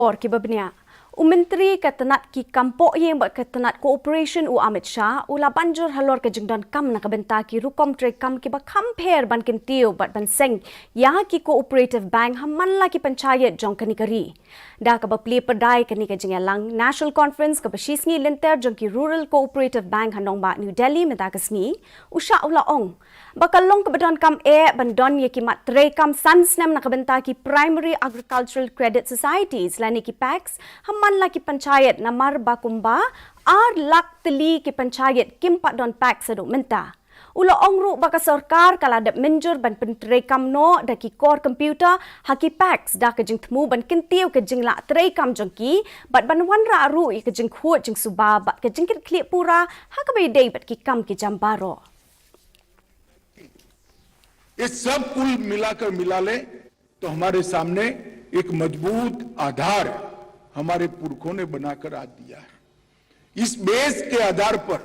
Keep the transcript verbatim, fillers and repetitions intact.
Or kiba bniah. U Myntri ka tnat ki kam poh ïing bad ka tnat cooperation u Amit Shah u la ban jur halor ka jingdonkam na ka bynta ki rukom treikam kiba kham pher ban kyntiew bad ban seng ïa ki cooperative bank ha man la ki panchayat jong kane ka ri. Da kaba plie pyrda ïa kane ka jingïalang National Conference kaba shisngi lynter jong ki Rural Cooperative Bank ha nongbah New Delhi mynta ka sngi, u Shah u la ong ba ka long kaba donkam eh ban don ïa ki mat treikam san snem na ka bynta ki Primary Agricultural Credit Societies lane ki PACs ha man la ki panchayat namar ba kumba ar lak tylli ki panchayat kim pat don PACs haduh mynta. U la ong ruh ba ka sorkar ka la dep mynjur ban pyntreikam noh da ki kor computer ha ki PACs da ka jingthmu ban kyntiew ka jinglah treikam jong ki bad ban wanrah ruh ïa ka jingkhuid jingsuba bad ka jingkitkhlieh pura ha kaba ïadei bad ki kam ki jam baroh. ये सब कुल मिलाकर मिला ले तो हमारे सामने एक मजबूत आधार हमारे पुरखों ने बनाकर आज दिया है। इस बेस के आधार पर